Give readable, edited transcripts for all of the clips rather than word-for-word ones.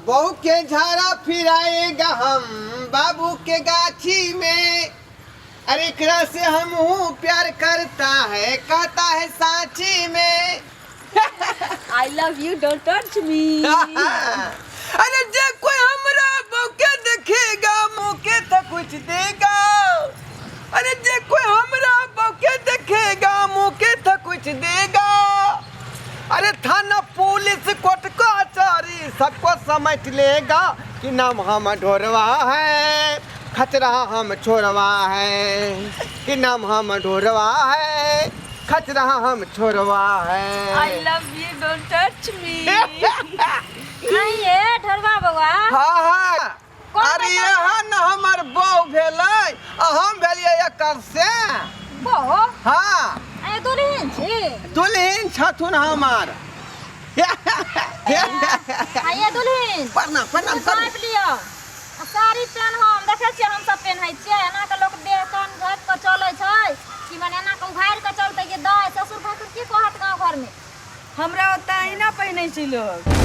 बहू के झाड़ा फिराएगा हम बाबू के गाछी में। अरे एकरा से हम हूँ प्यार करता है, कहता है साची में। I love you, don't touch me. अरे जे कोई हमरा बहू के देखेगा मुँह के तो कुछ देगा। अरे जे कोई हमरा बहू के देखेगा मुँह के तो कुछ देगा। अरे थाना पुलिस कोर्ट कचहरी सबको समझ लेगा कि नाम हम ढोरवा है, खतरा हम छोड़वा है। कि नाम हम ढोरवा है, खतरा हम छोड़वा है। I love you, don't touch me. नहीं ये ढोरवा बउआ। हाँ हाँ। कौन? अरे बता? एहन हमर बहू भेलै आ हम भेलियै एकर से। बहू? हाँ। ए दुल्हन छी? दुल्हन छथुन हमर। आ ये दुल्हन। प्रणाम प्रणाम करू। झाँपि लिअ आ साड़ी पेन। हम देखै छियै हम सब पेन्है छियै एना के लोक देह कान झाँपि कऽ चलै छै कि मने एना कऽ उघारि कऽ चलतै कि दाइ ससुर भासुर की कहत गाँव घरमे? हमरा ओतऽ अहिना पहिनै छै लोग।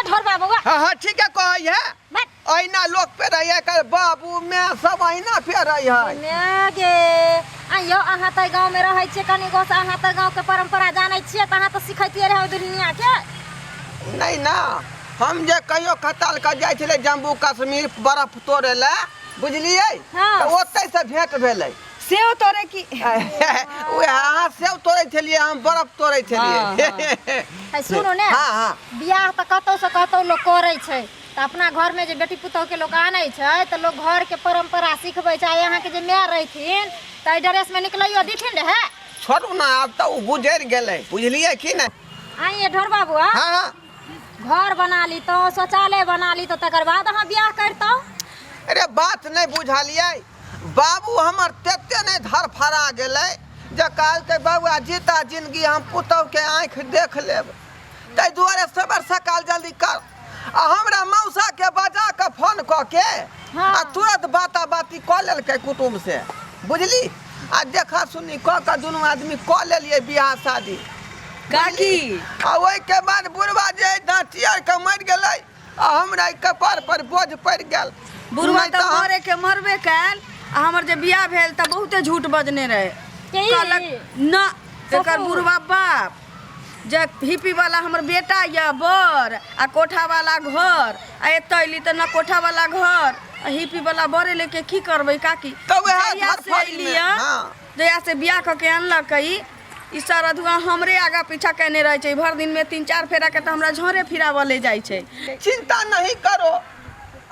ढोरबा बौआ। हाँ हाँ, ठीक है, कहै है। भाग। अहिना लोक पेरै है, एकर बाबू माय सब अहिना पेरै है। मे गे आइयो, अहाँ तऽ गाँवमे रहै छियै कनि गोसँ, अहाँ तऽ गाँवके परम्परा जानै छियै, तऽ अहाँ तऽ सिखैतियै रहै दुनिया के। नहीं ना, हम जे कहियो खताल के जाइ छलै जम्मू कश्मीर बर्फ तोड़े लए, बुझलियै? हाँ। तऽ ओतै से भेंट भेलै। सेव तोड़े की? उएह, अहाँ सेव तोड़ै छलियै, हम बर्फ तोड़ै छलियै। है सुनू ने। हाँ हाँ। बियाह तऽ कतौसँ कतौ लोक करै छै, तऽ अपना घरमे जे बेटी पुतहुके लोक आनै छै तऽ लोक घरके परम्परा सिखबै छै। आइ अहाँके जे माय रहिथिन तऽ एहि ड्रेसमे निकलैयो दिथिन रहए? छोड़ू ने, आब तऽ ओ गुजरि गेलै, बुझलियै कि नहि? आइए ढोरबा बुआ। हाँ हाँ। घर बना ली तो, शौचालय बना ली तो, तकर बाद अहाँ बियाह करितहुँ। अरे बात नहि बुझलियै, बाबू हमर तेते नहि धरफड़ा गेलै जे कहलकै बौआ जीता जिंदगी हम पुतहुके आँखि देख लेब, ताहि दुआरे सबेर सकाल जल्दी कर। आ हमरा मौसाके बजा कऽ फोन कऽ के आ तुरंत बाता बाती कऽ लेलकै कुटुम्ब से, बुझली? आ देखा सुनी कऽ कऽ दुनू आदमी कऽ लेलियै बियाह शादी। काकी। आ ओहिके बाद बुढ़वा जे दाँती आर के मरि गेलै आ हमरा ई कपार पर बोझ पड़ि गेल। बुढ़वा नहि तऽ हम- मरे के मरबे कैल, आ हमर जे बियाह भेल तऽ बहुते झूठ बजने रहे। के? कहलक न एकर ससुर। बुढ़वा बाप जे हिप्पी वाला हमर बेटा यऽ बर आ कोठा वाला घर, आ एतऽ अयली तऽ न कोठा वाला घर आ हिप्पी वाला बरे लेके की करबै काकी? तऽ उएह जहिया से धरफड़ी मे, अयली यऽ, हाँ। जहिया से बियाह कऽ के अनलक ई सारा धुआं हमरे आगा पीछा केने रहै छै। भरि दिन में 3-4 फेरा के तऽ हमरा झोरे फिराबऽ ले जाइ छै। चिंता नहीं करो,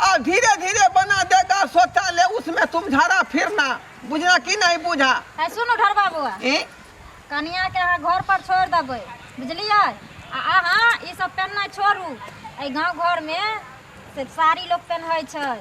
आ धीरे धीरे बना देगा शौचालय, उसमें तुम झाड़ा फिरना, बुझना कि नहीं बुझा? है सुनू ढोरबा बौआ। ए? कनिया के अहाँ घर पर छोड़ि देबै, बुझलियै? आ अहाँ ई सब पेन्हनाइ छोड़ू। एहि गाँव घरमे से साड़ी लोक पेन्है छै,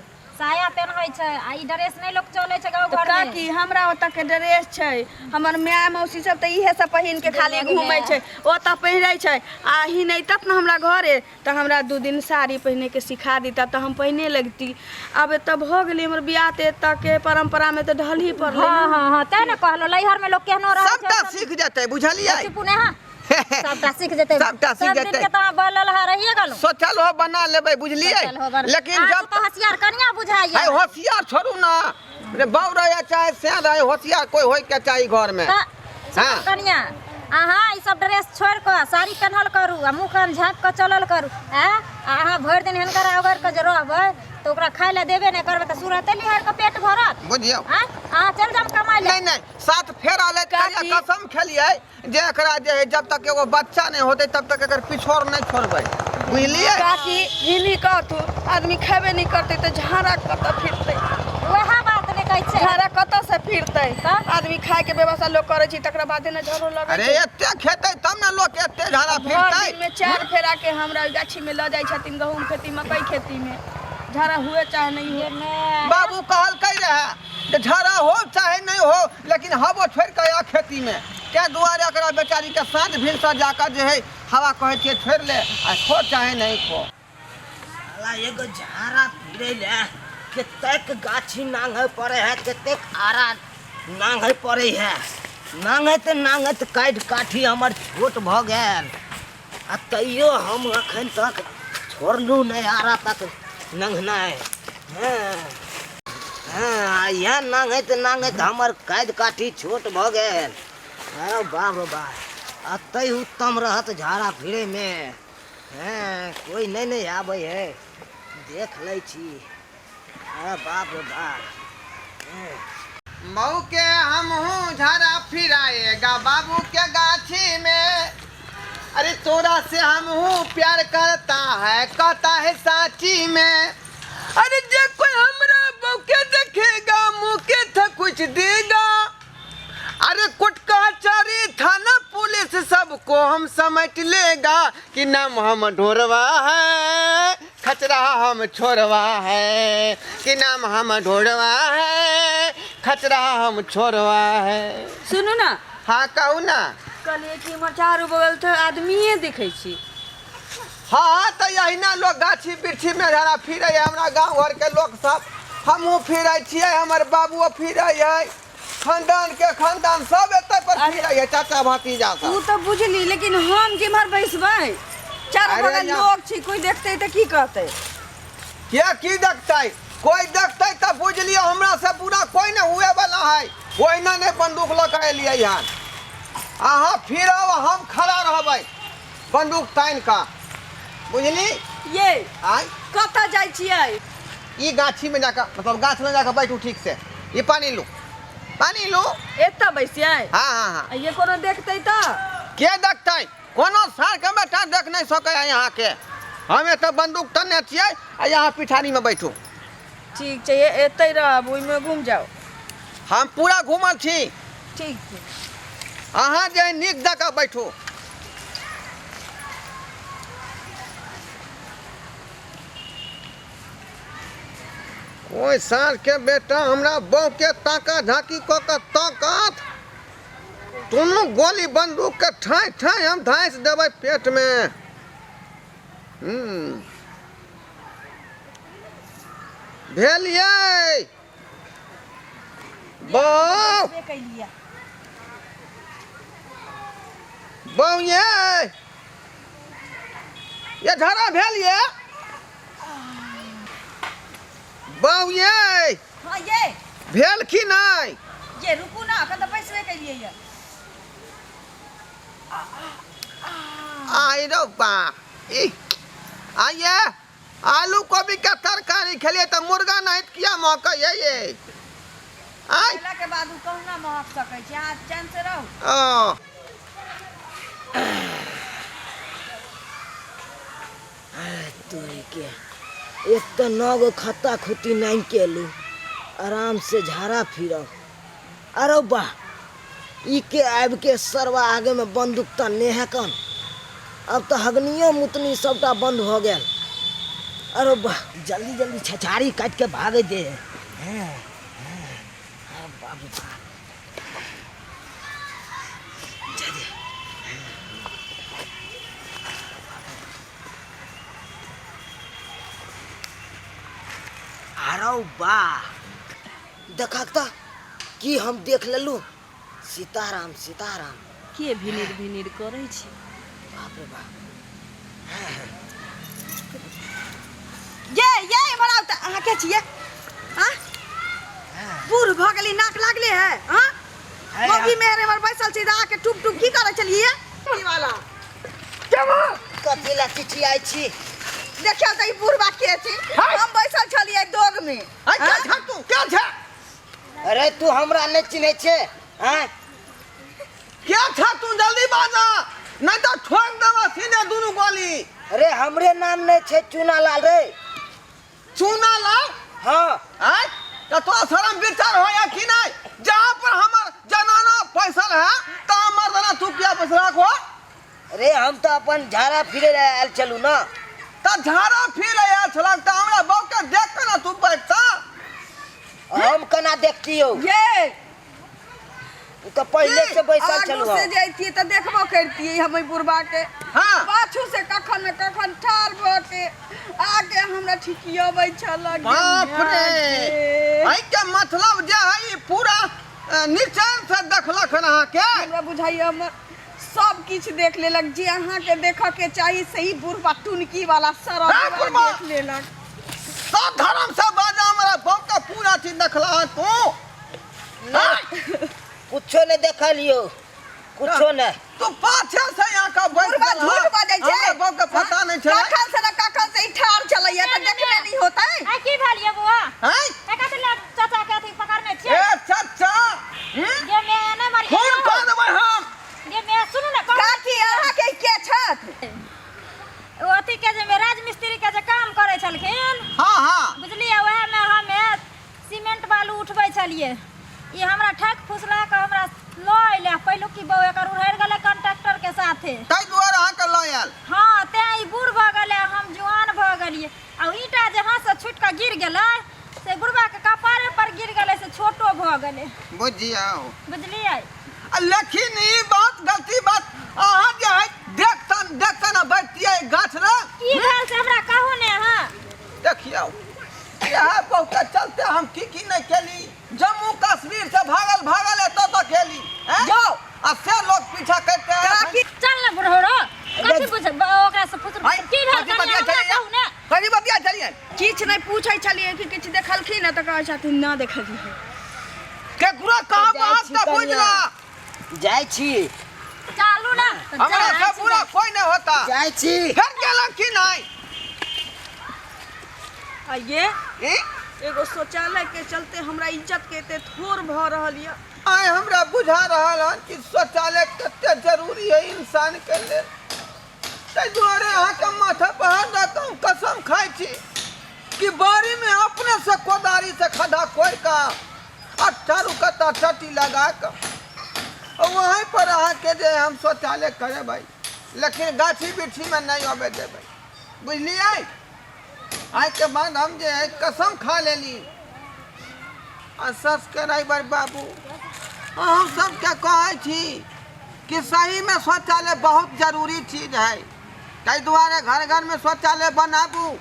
साया पेन्है छै, आ ई ड्रेस नहि लोक चलै छै गाँव तऽ घरमे। काकी, हमरा ओतऽ के ड्रेस छै। हमर माय मौसी सब तऽ इहे सब पहिन के खाली घूमै छै, ओतऽ पहिरै छै। आ ही नहि तब ने हमरा घरे तऽ हमरा 2 दिन साड़ी पहिने के सिखा दिता तऽ हम पहिने लगती। आब एतऽ भऽ गेलै हमर बियाह, तऽ एतऽ के परम्परामे तऽ ढलही पड़लै। हँ हँ हँ, तें ने कहलहुँ, नैहरमे लोक केहनो रहै छै। सबटा सीख जेतै, बुझलियै? चुपू ने अहाँ। सबटा सीख जेतै। सबटा सीख सब दिन जेतै। के तऽ अहाँ बोलल है रहिए गेलहुँ। शौचालय बना लेबै, बुझलियै? चल हो बड़। लेकिन अहाँ जब तऽ होशियार कनिया बुझाइए। है होशियार छोड़ू ना रे, बाउ रहे चाहे से रहे, होशियार कोई होय के चाही घर में। तऽ सुनू। हाँ। कनिया, अहाँ ई सब ड्रेस छोड़ि कऽ साड़ी पेन्हल करू आ मुँह कान झाँपि कऽ चलल करू। आँय, आ अहाँ भरि दिन हिनकर ओगरि कऽ जे रहबै तऽ ओकरा खाय लए देबे नहि करबै तऽ सुरते निहारि कऽ पेट भरत? बुझियौ। आँय, अहाँ चलि जाउ कमाइ लए। नहीं नहीं, साथ फेरा ले। काकी। कसम खेलियै जे एकरा जे है जब तक एगो बच्चा नहीं होते तब तक एकर पिछोर नहीं छोड़बै, बुझलियै? काकी, हिनी कहतू, आदमी खेबे नहि करतै तऽ झाड़ा कतऽ फिरतै? वएह बात ने कहै छै। झाड़ा कतऽ से फिरतै? तऽ? आदमी खाय के व्यवस्था लोक करै छै, तकरा बादे ने झरो लगै अरे छै। एते खेतै तब ने लोक एते झाड़ा भरि फिरतै। दिन में 4 फेरा के हमरा ओहि गाछी में लऽ जाइ छथिन, गहूम खेती मकई खेती में, झाड़ा हुए चाहे नहीं हुए। बाबू कहलकै रहे जे झाड़ा हो चाहे नहीं हो, लेकिन हवो छोड़ि कऽ आ खेती में। ताहि दुआरे एकरा बेचारी के साँझ भिनसर जाकऽ जे है हवा कहै छियै छोड़ि ले, आ खो चाहे नहीं खो। साला एगो झाड़ा फिरै ले कतेक गाछी नांघे पड़े है, कतेक आरा नांघे पड़े है। नांघैत नांघैत काटि काठी हमर छोट भऽ गेल। आ तैयो हम अखन तक छोड़लहुँ नहि आरा तक नंघनाइ। हँ हँ, इएह नांघैत नांघैत हमर काद काठी छोट भऽ गेल। अरे बाप रे बाप, एतहि उत्तम रहत झाड़ा फिरैमे। हँ, कोइ नहि ने आबै है, देख लै छी। अरे बाप रे बाप। मऊ के हमहूँ झाड़ा फिराएगा बाबू के गाछी में। अरे तोरा से हमहूँ प्यार करता है, कहता है साची में। अरे जे कोई हमरा बहू के देखेगा मुँह के था कुछ देगा। अरे कोटकाचारी थाना पुलिस सबको हम समेट लेगा कि नाम हम ढोरवा है, खचरा हम छोड़वा है। कि नाम हम ढोरवा है, खचरा हम छोड़वा है। सुनू ना। हाँ कहू ना। कहलियै कि इम्हर चारू बगल तऽ आदमिए देखै छी। हाँ तऽ यहिना लोग गाछी वृक्षी में झड़ा फिरे है। हमरा गाँव घर के लोग सब, हमहूँ फिरे छियै, हमर बाबुओ फिरे है, खानदान के खानदान सब एतै पर फिरे है, चाचा भतीजा ओ सब। तऽ बुझली, लेकिन हम केम्हर बैसबै? चारू अरे बगल लोग छी, कोई देखतै तऽ की कहतै? के की देखतै? कोई देखतै तऽ बुझ लियौ हमरा से बुरा कोई नहीं हुए वाला है। ओहिना नहीं बंदूक लऽ के एलियै हन। अहाँ फिरब, हम खड़ा रहबै बंदूक तानि कऽ, बुझली? ये आय कतऽ जाइ छियै? ई गाछी में जाकर, मतलब गाछ में जाकर बैठू ठीक से। ई पानी लू, पानी लू। एतऽ बैसियै? हाँ हाँ हाँ। आ ये कोनो देखतै तऽ? के देखतै? कोनो सार के बेटा देख नहीं सकै है यहाँ के। हम एतऽ बंदूक तने छियै आ यहाँ पिठारी में बैठू। ठीक छै, एतै रहब, ओहिमे घुम जाउ। हम पूरा घूमल छी। ठीक छै, अहाँ जे नीक जकाँ बैठू। ओहि साल के बेटा हमरा बहू के ताका झाकी कऽ के ताकत, दुनू गोली बंदूक के ठाँय ठाँय हम धाँसि देबै पेट में। भेल यै बौ, बौ यै, ये झड़ा भेल ये बौ यै। हाँ ये भेल की नहि? ये रुकू ना, अखन तऽ बैसबे केलियै ये। आइ रौ बा, ई आइये आलू कोबी के तरकारी खेलिए तऽ मुर्गा नहीं किया महकै ये ये आइ? खेला के बाद उ कहुना महक सकै छै, अहाँ चैन से रहू। ओ तोरी के, एक तऽ 9 गो खत्ता खुत्ती नहि केलू, आराम से झाड़ा फिरब। अरे वाह, ई के आबि के सरवा आगे में बंदूक तनने है कन। अब तऽ हगनियो मुतनी सबटा बंद भऽ गेल। अरे वाह, जल्दी जल्दी छछारी काटि के भागे दे। हैं, हैं, अरे बाप रे बाप। जा दे। अरे वाह, देखक तऽ की हम देख लेलहुँ। सीताराम सीताराम। के भिनिर भिनिर करै छी? बाप रे बाप। ये ये इम्हर आउ तऽ। अहाँ के छियै? हाँ, बूढ़ भऽ गेली, नाक लागले है। हाँ, मौगी मेहर एम्हर बैसल छी तऽ अहाँके टुप टुप की करै छलियै? वाला कथी लए चिचियाइ छी? देखियौ तऽ ई बुढ़बा के छी। हम बैसल छलियै दोग में। अरे क्या छा तू, क्या छा? अरे तू हमरा नहि चिन्है छे? आँय, क्या छा तू? जल्दी बाजा, नहीं तो ठोक देबा सीने दुनू गोली। अरे हमरे नाम नहि छै चूनालाल रे। चूनालाल? हाँ। आँय, तो तोरा शरम विचार होया कि नहीं? जहाँ पर हमर जनाना पैसल है तो मर्दाना तू किया पैसा राखो? अरे हम तऽ अपन झाड़ा फिरे लए आयल छलहुँ ना। तऽ झाड़ा फिरे आयल छलक तऽ हमरा बहू के देख के ना तू बैठता? हम केना देखतियौ? ये ओ तऽ पहिले से बैसल आगू छलहुँ। से जैतियै तऽ देखबो करितियै हम एहि बुढ़बा के। हाँ। पाछू से कखन ने कखन ठाढ़ भऽ के आके हमरा ठिकियबै छल। बाप रे, एहि के मतलब जे है ई पूरा निचैन से देखलक हन अहाँके। हमरा बुझाइया हमर सब किछु देख लेलक जे अहाँके देखऽ के चाही सही बुढ़बा टुनकी वाला सरल हे बुढ़बा! देख लेलक। सब धर्म से बाजा हमरा बाप का पूरा चीज देखला हन तू। नहीं, कुछो नहीं देखलियो, कुछो नहीं। तू पाछे से यहाँ का बैठ बुढ़बा गेल झूठ हन। बजै छै। हमरा बाप के पता नहीं छलै। कखन से न कखन से ई ठाढ़ छलैया तऽ देखने नहीं होतै। आ की भेल ये बौआ? हैं? ए कथी लए चाचा के अथी पकड़ने छियै? ए चाचा, हम्म? गे मैं नहि मरि खून कऽ देबै हम। गे मैं सुनू ने कहू। काकी अहाँके के छथि? ओ अथी के जे राजमिस्त्री के जे काम करै छलखिन। हाँ हाँ। बुझलियै, वएह में हमे सीमेंट बालू उठबै छलियै। ई हमरा ठकि फुसला कऽ हमरा लऽ अयलै। पहिलुकी बहू एकर उड़हरि गेलै कंडक्टर के साथे। ताहि दुआरे अहाँके लऽ आयल। हाँ, तें ई बूढ़ भऽ गेलै, हम जुआन भऽ गेलियै। आ ओ ईंटा जे हाथसँ छुटि कऽ गिर गेलै से बुढ़बाके कपारे पर गिर गेलै, से छोटो भऽ गेलै। बुझियौ। बुझलियै? आ लेकिन ई बात गलती बात अहाँ जे है देखतन देखतन आ बैठतियै गाछ लग। की भेल से हमरा कहू ने अहाँ। देखियौ, इएह बहुत चलते हम की की नहीं केली। जम्मू कश्मीर से भागल भागल एतऽ तक एली, हैं? जाओ। आ से लोग पीछा करते हैं। काकी चल ने बुढ़ौरो, कथी पूछ ओकरा से पूछ आइ, की भेल कथी कनिया बतिया हमरा चलिए? कहू ने। कथी बतिया चलिए? किछु नहि पूछै छलियै कि किछु देखलखिन तऽ कहै छथिन ना देखलियै। केकरो कहब जाइ अहाँ छी तऽ कनिया। बुझला। जाइ छी। चालू ना तऽ हमरा जाइ से छी। बुरा कोई नहीं होता। जाइ छी। फिर गेलन की नहीं? आ ये ई? एगो शौचालय के चलते हमरा इज्जत के एते थोर भऽ रहल यऽ। आइ हमरा बुझा रहल हन कि शौचालय कते जरूरी है इंसान के लेल। ताहि दुआरे अहाँके माथा पर हाथ दऽ कऽ हम कसम खाइ छी कि बाड़ी में अपने से कोदारी से खड्डा कोड़ि कऽ आ चारू कत्ता चट्टी लगा कऽ वहीं पर अहाँके जे हम शौचालय करेबै, लेकिन गाछी बिरछीमे नहि अबै देबै, बुझलियै? आइके बाद हम जे है कसम खा लेली। आ सब्सक्राइबर बाबू, अहाँ सबके कहै छी कि सहीमे शौचालय बहुत जरूरी चीज है, ताहि दुआरे घर घरमे शौचालय बनाबू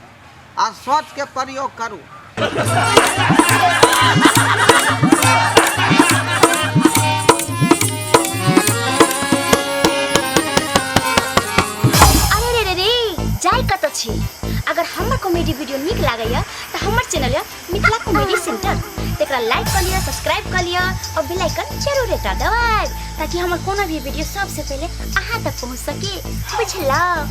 आ शौचके प्रयोग करू। अरे रे रे रे, जाय कतऽ छी? अगर हमर कॉमेडी वीडियो नीक लागैया तऽ हमर चैनल यऽ मिथिला कॉमेडी सेंटर, तकरा लाइक कऽ लिअ, सब्सक्राइब कऽ लिअ और बेल आइकन जरूर एकटा दबाएब ताकि हमर कोनो भी वीडियो सबसे पहिले अहाँ तक पहुँच सके, बुझलहुँ?